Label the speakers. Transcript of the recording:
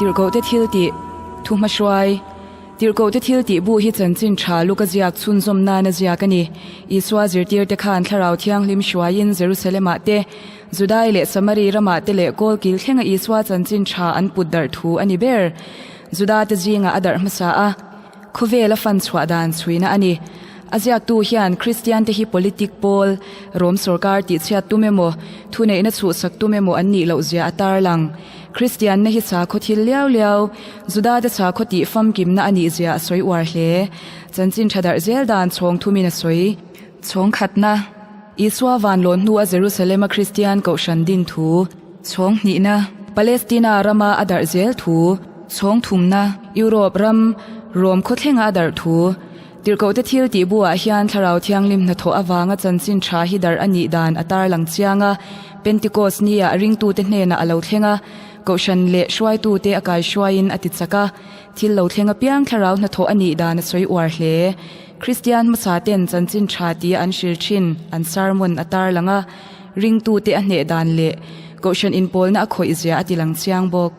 Speaker 1: Tirhkohte thiltih, Thuhmahruai, Tirhkohte thiltih bu hi chanchin tha Luka ziak chhunzawm nana ziak a ni. Isua zirtirte khan Thlarau Thianghlim hruaiin Jerusalem-ah te, Judai leh Samari ramah te leh Kawlkil thlenga Isua chanchin tha an put darh thu a ni ber. Judate zingah a darh hmasa a. Khawvela fan chhuah dan chhuina a ni. A ziaktu hian Kristiante hi politic pawl, Rom sorkar tihchhiat tum emaw, thuneihna chhuhsak tum emaw an nih loh zia a tarlang. Kristianna hi sakhaw thil liau liau, Judate sakhaw tih famkimna a nih zia a sawi uar hle. Chanchin tha darh zel dan chhawng thumin a sawi. Chhawng khatna, Isua van lawn hnua Jerusalem-a Kristian kohhran din thu. Chhawng hnihna, Palestina rama a darh zel thu. Chhawng thumna, Europe ram, Rom khawthlenga a darh thu. Tirhkohte thil tih buah hian Thlarau Thianghlim hnathawh avanga chanchin tha hi darh a nih dan a tarlang chiang a. Pentecost nia ringtute hnenah a lo thleng a, Kohhran leh hruaitute a kaihruaiin a ti chak a. Thil lo thleng apiang Thlarau hnathawh a nih dan a sawi uar hle. Kristian hmasa ten chanchin tha tia an hril thin an sermon a tarlang a, ringtute a hneh dan leh Kohhran inpawlna a khawih zia a ti lang chiang bawk.